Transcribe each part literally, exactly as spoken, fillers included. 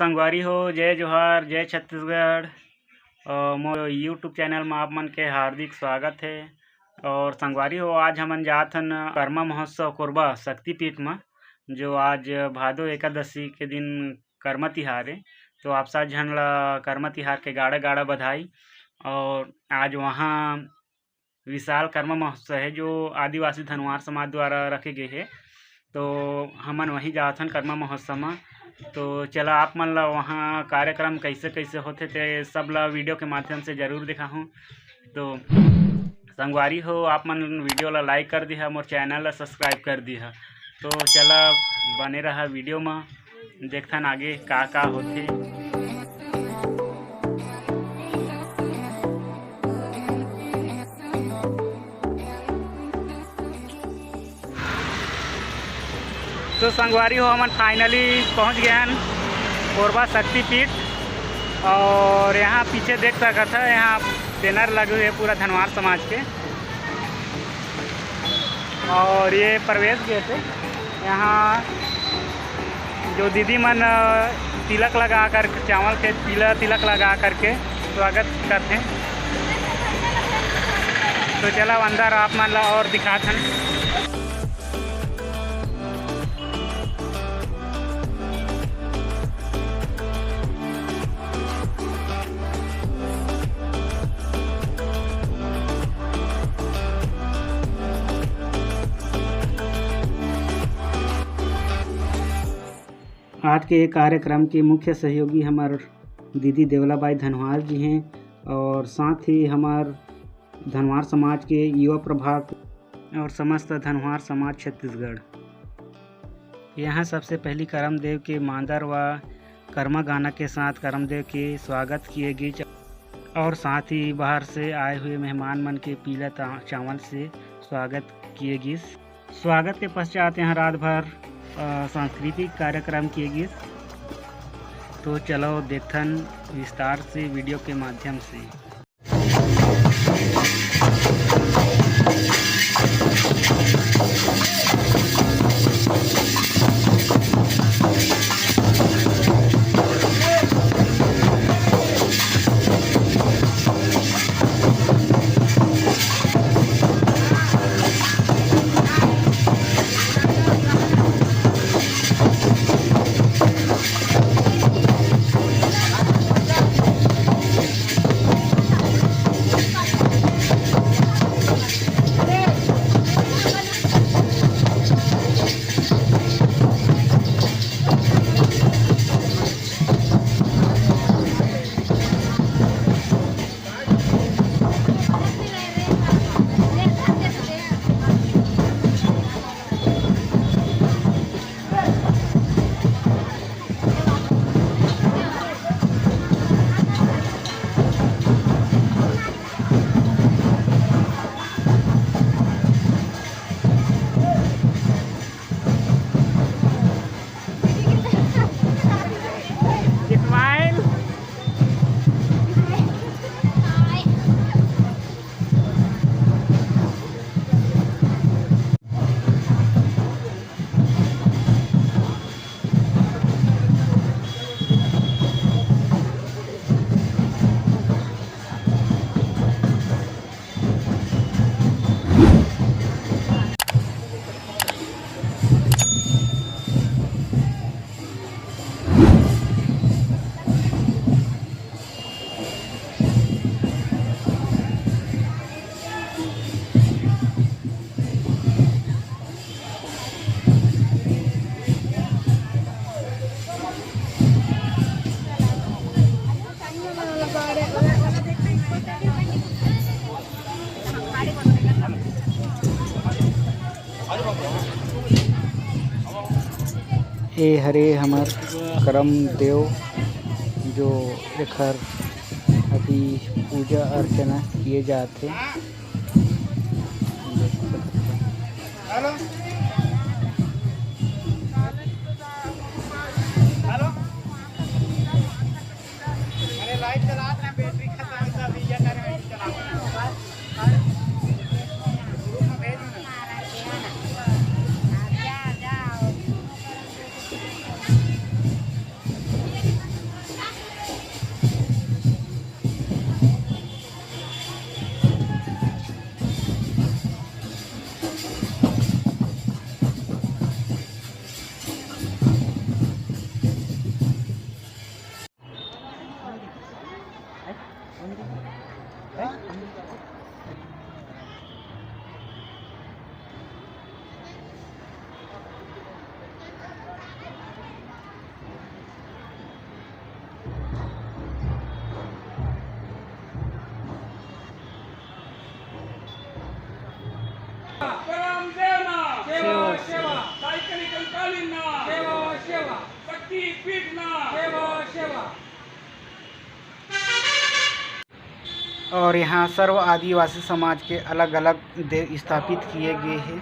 संगवारी हो, जय जोहार, जय छत्तीसगढ़। अ, मोर YouTube चैनल म आप मन के हार्दिक स्वागत हे। और संगवारी हो, आज हमन जात हन करमा महोत्सव कोरबा शक्तिपीठ म, जो आज भादो एकादशी के दिन करमा तिहार हे। तो आप सब झन ला करमा तिहार के गाड़ा गाड़ा बधाई। और आज वहाँ विशाल करमा महोत्सव हे, जो आदिवासी धनवार समाज द्वारा रखे गए हे। तो हमन वहीं जाथन करमा महोत्सव म। तो चला, आप मन ला वहाँ कार्यक्रम कैसे कैसे होथे, ते सब ला वीडियो के माध्यम से जरूर दिखाहूँ। तो संगवारी हो, आप मन वीडियो ला लाइक कर दिहा, मोर चैनल ला सब्सक्राइब कर दिहा। तो चला, बने रहा वीडियो म, देखथन आगे का का होथे। तो संगवारी हो, हमन finally पहुंच गए हन कोरबा शक्तिपीठ। और यहाँ पीछे देख सकत है, यहाँ बैनर लगे हुए पूरा धनवार समाज के। और ये प्रवेश गेट है। यहाँ जो दीदी मन, अ, तिलक लगा कर, चावल के तिल-, तिलक लगा करके स्वागत करते हैं। तो चला अंदर आप मन ला और दिखात हन। आज के ये कार्यक्रम के मुख्य सहयोगी हमर दीदी देवलाबाई धनवार जी हैं और साथ ही हमर धनवार समाज के युवा प्रभाग और समस्त धनवार समाज छत्तीसगढ़। यहाँ सबसे पहली करम देव के मांदर व करमा गाना के साथ करम देव के स्वागत किए गिस और साथ ही बाहर से आए हुए मेहमान मन के पीला ता-, चावल से स्वागत किए गिस। स्वागत के पश्चात यहाँ रात भर, अ, सांस्कृतिक कार्यक्रम किए गिस। तो चलो देखथन विस्तार से वीडियो के माध्यम से। Smile। ए हरे हमर करम देव, जो एखर अभी पूजा अर्चना किए जात हे। अरे लाइट चलात रहे, बैटरी खत्म है, सब ये करे, बैटरी चलात रहे। ग्रुप में भेज दो ना। करमदेव ना सेवा, सेवा। साई कली कंकालीन ना सेवा, सेवा। शक्ति पीठ ना सेवा, सेवा। और यहाँ सर्व आदिवासी समाज के अलग-अलग देव स्थापित किए गए हैं,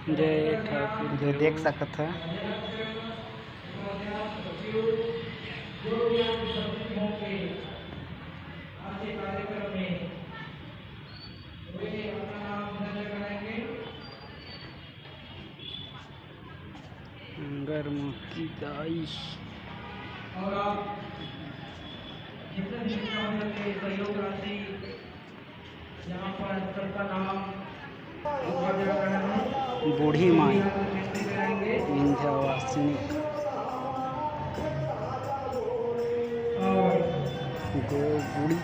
जय ठाकुर जो देख सकत है। अंगरमुखी दाई। और आप जितने भी मित्र मंडल के सहयोग राशि यहाँ पर सबका नाम लिखा जा रहा है। बूढ़ी माई विंध्यवासिनी। और दो बूढ़ी।